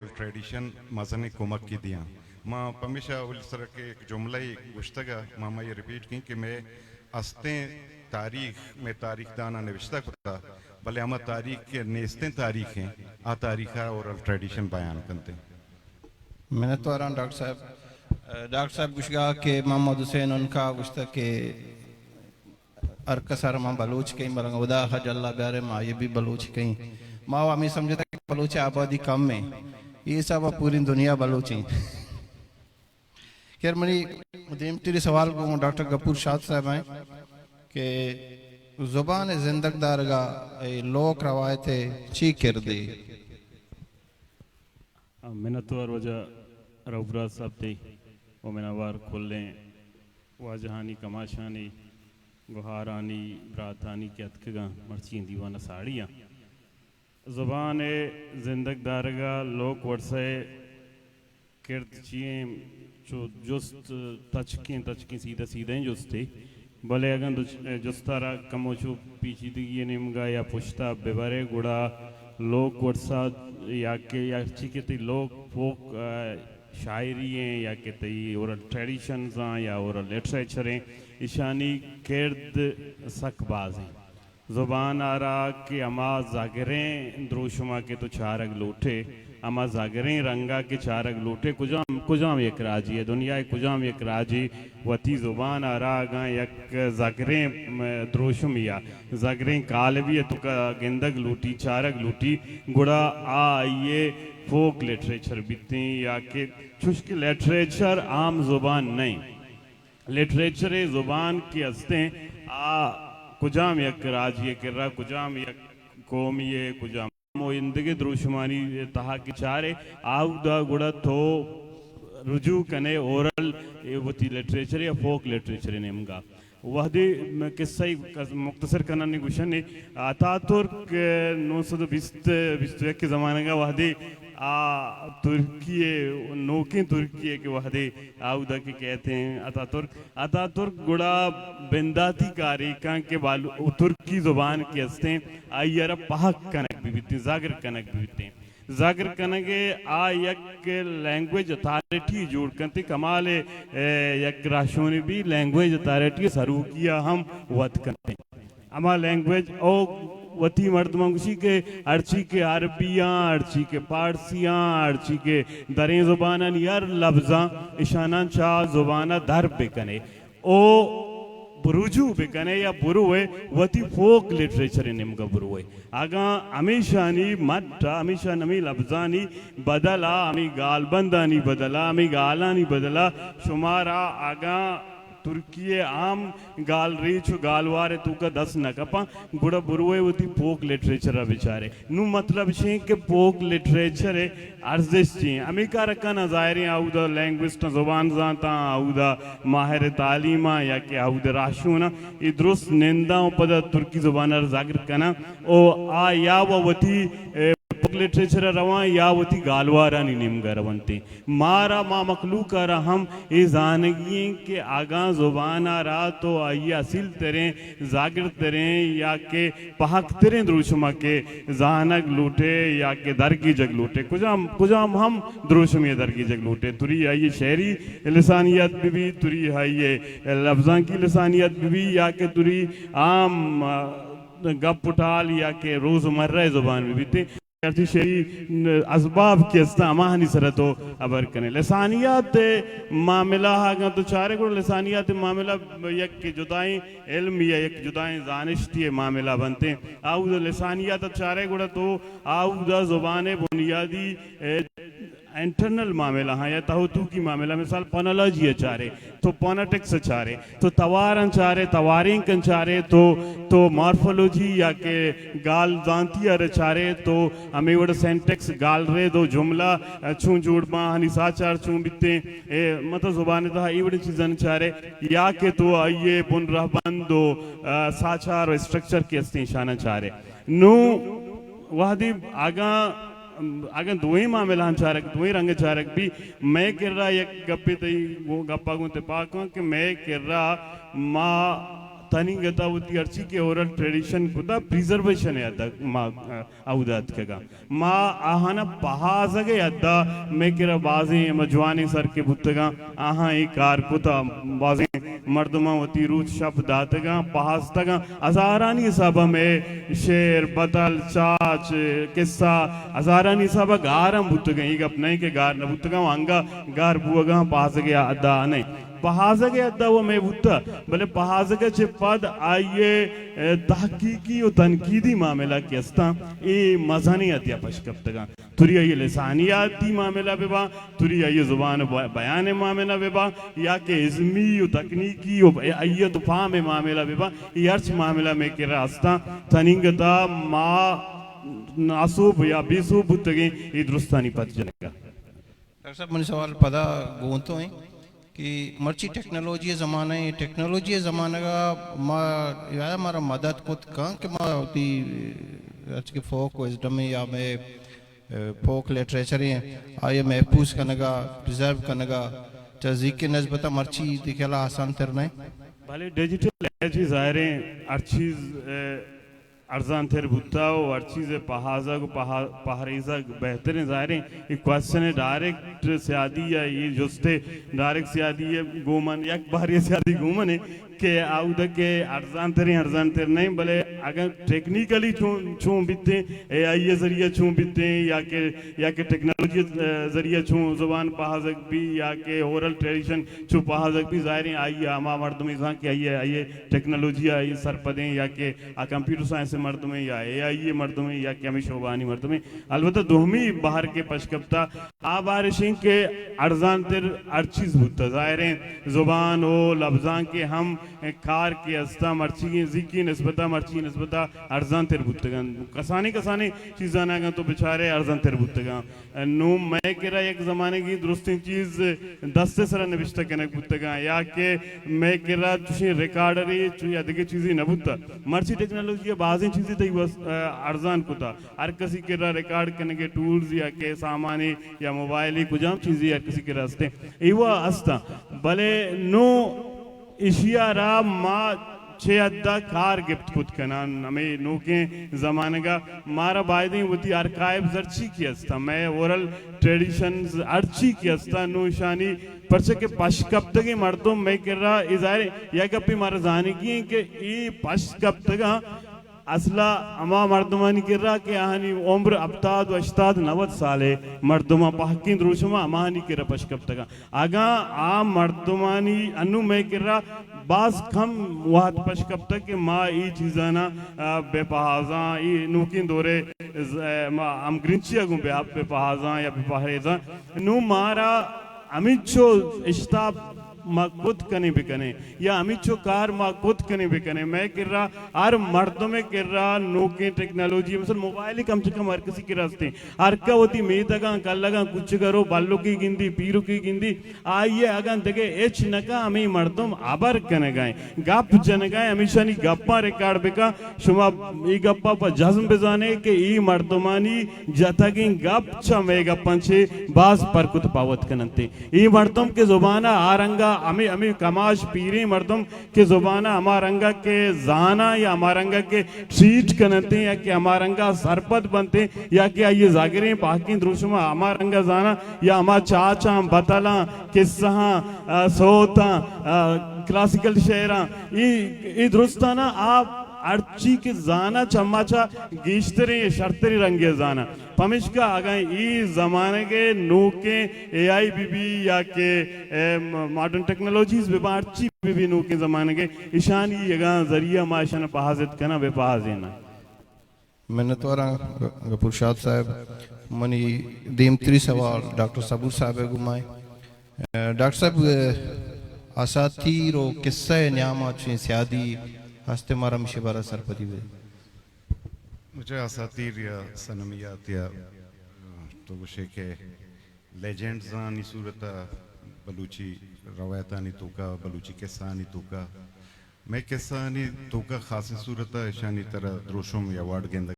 ٹریڈیشن مزنیں کمک کی دیاں۔ ما پمیشا اول سر کہ ایک جملہ گوشتگا ما ما یہ ریپیٹ کیں کہ میں استیں تاریخ میں تاریخ دانا نوشتہ کتا، بلے ہما تاریخ کے نیستیں تاریخ ہیں، آ تاریخ اورل ٹریڈیشن بیان کنتے۔ منتواراں ڈاکٹر صاحب۔ ڈاکٹر صاحب گوشگا کہ محمد حسین ان کا گوشتا کہ ہر کس ءَ را ما بلوچ کئیں، بلے اگاں ہدا حج اللہ بیارے ما آئی بھی بلوچ کئیں۔ ما و ہمیں سمجھتا کہ بلوچ آبادی کم ہے، یہ حساب ءَ پوری دنیا بلوچ ہیں۔ خیر، منی دیمتری سوال گوں ڈاکٹر گپور شاد صاحب ہیں کہ زبان زندگ دارگا اے لوک روایت چی کردے؟ منتوار واجہ رؤف راز صاحب تئی و منوار کلیں واجہانی، کماشانی، گہارانی، براتانی کہ اتکگاں مرچی ایں دیوان ءَ ساڑی آں۔ زبان ءِ زندگ دارگ ءَ لوک ورثہ ءِ کرد چی ایں؟ چو جست تچکیں تچکیں سیدھا سیدھیں جستے، بلے اگاں دچ-، جست ءَ را کمو چو پیچیدگی ءِ نیمگ ءَ یا پشت ءَ بہ برے گڑا لوک ورثہ یا کہ یا ہرچی کہ تئی لوک فوک، آ، شاعری ایں یا کہ تئی اورل ٹریڈیشنز آں یا اورل لٹریچر ایں، ایشانی کرد سک باز ایں۔ زبان ءَ را کہ ہما زگریں دروشم ءَ کہ تو چارگ لوٹے، ہما زگریں رنگ ءَ کہ چارگ لوٹے، کجام، کجام یک راجے ءَ، دنیا ءِ کجام یک راجے وتی زبان ءَ را اگاں یک زگریں، م، دروشمے ءَ، زگریں کالبے ءَ توکا گندگ لوٹی، چارگ لوٹی، گڑا آ آئی ءِ فوک لٹریچر بیتیں یا کہ چوش کہ لٹریچر عام زبان نہ ایں۔ لٹریچر ءِ زبان کہ استیں، آ کجام یک راجے ءِ کرا، کجام یک قومے ءِ، کجام و ایندگہ دروشمانی تہا کہ چارے، آودا گڑا تو رجوع کنے اورل وتی لٹریچر یا فوک لٹریچر ءِ نیمگا۔ وہدے قصہ مختصر کنن گوشن، اتاترک نو سد و بیست، بیست و یک زمانگا وہدے آ ترکی ءِ، نوکیں ترکی ءِ کہ وہدے آودا کہ کہتے ہیں اتاترک، اتاترک گڑا بنداتی کارے کن کہ بالو-، ترکی زبان کہ استیں، آئی ءَ را پہک کنگ بہ بیتیں، زگر کنگ بہ بیتیں۔ زگر کنگ ءَ آ یک لینگویج اتھارٹی جوڑ کنت، کمال ءَ، اے، یک راہشونے بی لینگویج اتھارٹی سروکی ءَ ہم وت کنت۔ ہما لینگویج او وتی مردماں گوشی کہ ہرچی کہ عربی آں، ہرچی کہ پارسی آں، ہرچی کہ دریں زبانانی ہر لبزاں اشاناں چا زبان ءَ در بکنے او برجوع بکنے یا بروے وتی فوک لٹریچر ءِ نیمگا بروے۔ اگاں ہمیشانی مٹ ءَ، ہمیشان ہمے لبزانی بدل ءَ، ہمے گالبندانی بدل ءَ، ہمے گالانی بدل ءَ شمارا اگاں ترکی ءِ عام گالریچ و گالوار ءِ توکا دست نہ کپاں، گڑا بروئے وتی فوک لٹریچر ءَ بچارے۔ نوں مطلب شیں کہ فوک لٹریچر ءِ ارزشت چی ایں؟ ہمے کار ءَ کناں، ظاہریں آودا لینگوسٹاں، زبان زانتاں، آودا ماہر تعلیماں یا کہ آودا راہشوناں، اے درست ننداں و پدا ترکی زبان ءَ را زگر کناں و آ یا و وتی، اے، فوک لٹریچر ءَ رواں یا وتی گالوارانی نیمگ ءَ رونتیں۔ مارا، ما مخلوق ءَ را ہم اے زانگی ایں کہ اگاں زبان ءَ را تو آئی ءَ اصیل تریں، زاگر تریں یا کہ پہک تریں دروشم ءَ کہ زانگ لوٹے یا کہ درگیجگ لوٹے، کجام، کجام ہم دروشمے ءَ درگیجگ لوٹے، تری آئی ءِ شعری لسانیات بہ بی، تری آئی ءِ لبزانکی لسانیات بہ بی یا کہ تری عام، آ، گپ و ٹال یا کہ روزمرہ ءِ زبان بہ بیتیں۔ ہرچی شعری اسباب کہ استاں، ہماہانی سر ءَ تو ہبر کنے۔ لسانیات ءِ معاملہ ءَ اگاں تو چارے گڑا لسانیات ءِ معاملہ یک جدائیں علم یا یک جدائیں زانشتی ءِ معاملہ بنتیں۔ آودا لسانیات ءَ چارے گڑا تو آودا زبان ءِ بنیادی، اے، انٹرنل معاملہ ہاں یا تہ و توکی معاملہ، مثال فونولوجی ءَ چارے، تو فونیٹکس ءَ چارے، تو تواراں چارے، توارینکاں چارے، تو، تو مارفولوجی یا کہ گال زانتی ءَ را چارے، تو ہمے وڑ سینٹیکس، گال رید و جملہ، آ، چون جوڑ باں، آہانی ساچار چون بیتیں، اے، مطلب زبان ءِ تہا اے وڑیں چیزاں چارے، یا کہ تو آئی ءِ بن رہبند و، آ، ساچار و اسٹرکچر کہ استیں اشاناں چارے۔ نوں وہدے اگاں، اگاں دوئیں معاملہاں چارگ، دوئیں رنگ چارگ بی، مئے کرا یک گپے تئی گو-، گپا گوں تپاک کن کہ مئے کرا ما تنیگتا وتی ہرچی کہ اورل ٹریڈیشن کتا، پریزرویشن ءِ حدا ما، آ، اودا اتکگاں۔ ما آہانا پہازگ ءِ حدا مئے کرا بازیں ہما جوانیں سر کہ بوتگاں، آہاں اے کار کتا، بازیں مردماں وتی روچ شپ داتگاں، پہازتگاں، ہزارانی حسابا مئے شعر، بتل، چاچ، قصہ ہزارانی حسابا گار ہم بوتگاں۔ اے گپ نہ کہ گار نہ بوتگاں، و انگا گار بوگاں، پہازگ ءِ حدا نہ۔ پہازگ ءِ حدا و مئے بوتہ، بلے پہازگ ءَ چہ پد آئی ءِ، اے، تحقیقی و تنقیدی معاملہ کہ استاں، اے مزنیں حدیا پش کپتگاں۔ توری آئی ءِ لسانیاتی معاملہ بہ باں، توری آئی ءِ زبان و بیا-، بیان ءِ معاملہ بہ باں، یا کہ ازمی و تکنیکی و آئیت و فہم ءِ معاملہ بہ باں، اے ہرچ معاملہ مئے کرا استاں، تنیگتا ما ناسوب یا بے سوب بوتگیں، اے درستانی پد جنگا۔ ڈاکٹر صاحب، منی سوال پدا گوں تو ایں کہ مرچی ٹیکنالوجی ءِ زمانہ ایں، ٹیکنالوجی ءِ زمانگ ءَ ما، یا مارا مدد کت کن کہ ما وتی، اچ کہ فوک وزڈم ایں یا مئے، اے، فوک لٹریچر ایں، آئی ءَ محفوظ کنگ ءَ، پریزرو کنگ ءَ، چہ زیک ءِ نسبت ءَ مرچی تئی خیال ءَ آسان تر نہ ایں؟ بلے ڈیجیٹل ایج ظاہر ایں ہر چیز، اے، ارزان تر بوتہ و ہر چیز ءِ پہازگ و پہا-، پہریزگ بہتریں۔ ظاہریں اے کوسچن ءِ ڈائریکٹ سیادی یا اے جست ءِ ڈائریکٹ سیادی ءِ گوں من، یک بارے سیادی گوں من ایں کہ آودا کہ ارزان تریں، ارزان تر نہ ایں، بلے اگاں ٹیکنیکلی چون، چون بیتیں، اے آئی ءِ ذریعہ چون بیتیں یا کہ، یا کہ ٹیکنالوجی ءِ ذریعہ چون زبان پہازگ بی یا کہ اورل ٹریڈیشن چو پہازگ بی، ظاہریں آئی ءَ ہما مردمے زان کہ آئی ءَ، آئی ءَ ٹیکنالوجی ءَ آئی سرپدیں یا کہ آ کمپیوٹر سائنس ءِ مردمے یا اے آئی ءِ مردمے یا کہ ہمے شعبہانی مردمے۔ البتہ دومی بہر کہ پش کپتا، آ بہر اش انت کہ ارزان تر ہر چیز بوتا۔ ظاہریں زبان و لبزانک ءِ ہم کار کہ استا مرچیگیں زیکی نسبتا، مرچی نسبتا ارزان تر بوتگن۔ کسانیں کسانیں چیزاں اگاں تو بچارے ارزان تر بوتگاں۔ نوں مئے کرا یک زمانگی درستیں چیز دست ءِ سرا نبشتہ کنگ بوتگاں، یا کہ مئے کرا چوشیں ریکارڈرے چو یا دگہ چیزے نہ بوتہ۔ مرچی ٹیکنالوجی ءَ بازیں چیزے تئی وس-، ارزان کتا۔ ہر کسی کرا ریکارڈ کنگ ءِ ٹولز یا کہ سامانے یا موبائلے کجام چیزے ہر کسی کرا استیں۔ ایوا استاں۔ بلے نوں ایشی ءَ را ما چے حد ءَ کار گپت کت کنان، ہمے نوکیں زمانگ ءَ مارا بایدیں وتی آرکائیوز ہرچی کہ استاں، مئے اورل ٹریڈیشنز ہرچی کہ استاں، نوں ایشانی، پرچہ کہ پش کپتگیں مردم مئے کرا، اے ظاہر ایں یک گپے مارا زانگی ایں کہ اے پش کپتگاں اصلا ہما مردمانی کرا کہ آہانی عمر ہپتاد و ہشتاد نود سالے، مردماں پہکیں دروشماں ہماہانی کرا پش کپتگاں۔ اگاں آ مردمانی انوں مئے کرا باز کم وہد پش کپتگ کہ ما اے چیزانا، آ، بہ پہازاں، اے نوکیں دورے ز-، ما ہمگرنچی ءَ گوں بہ، بہ پہازاں یا بہ پہریزاں، نوں مارا ہمینچو اشتاپ ما کت کنیں بکنیں یا ہمینچو کار ما کت کنیں بکنیں۔ مئے کرا ہر مردمے کرا نوکیں ٹیکنالوجی، مثلاً موبائل کم چہ کم ہر کسی کرا استیں۔ ہر کہ وتی میتگاں، کلگاں، کچک ءَ رو، بلکے گندی، پیرکے گندی، آئی ءَ اگاں دگہ ہچ نہ کن، ہمے مردم ہبر کنگ ءَ ایں، گپ جنگ ءَ ایں، ہمیشانی گپاں ریکارڈ بکن۔ شما اے گپا پہ جزم بزانے کہ اے مردمانی جتگیں گپ چہ مئے گپاں چہ باز پرکت پاوت کننت۔ اے مردم کہ زبان ءَ آ رنگ ءَ ہمے، ہمے کماش پیریں مردم کہ زبان ءَ ہما رنگ ءَ کہ زاناں یا ہما رنگ ءَ کہ ٹریٹ کننت یا کہ ہما رنگ ءَ سرپد بنت یا کہ آئی ءِ زاگریں پہکیں دروشم ءَ ہما رنگ ءَ زاناں یا ہما چاچاں، بتلاں، قصہاں، آ، سوتاں، آ، کلاسیکل شعراں، اے، اے درستاں ءَ آ ہرچی کہ زاناں چہ ہما چہ گیشتریں شرتریں رنگ ءَ زاناں۔ پمیشکا اگاں اے زمانگ ءِ نوکیں اے آئی بہ بی یا کہ، اے، م-، ماڈرن ٹیکنالوجیز بہ باں، ہرچی بہ بی نوکیں زمانگ ءِ، ایشانی اگاں ذریعہ ما ایشاں پہازت کناں، بہ پہازیناں۔ منتواراں گ-، گپور شاد صاحب۔ منی دیمتری سوال ڈاکٹر صبور صاحب ءَ گوما ایں۔ اے، ڈاکٹر صاحب، اے، اساطیر و قصہ ءِ نیام ءَ چوشیں سیادی ہست، مارا ہمیشی بارہ ءَ سرپدی بدے۔ مجھے اساطیر یا صنمیات یا، تو گوشے کہ لیجنڈزانی صورت ءَ، بلوچی روایتانی توکا، بلوچی قصہانی توکا، مئے قصہانی توکا خاصیں صورت ءَ ایشانی ترا دروشم یا وڑ گندگ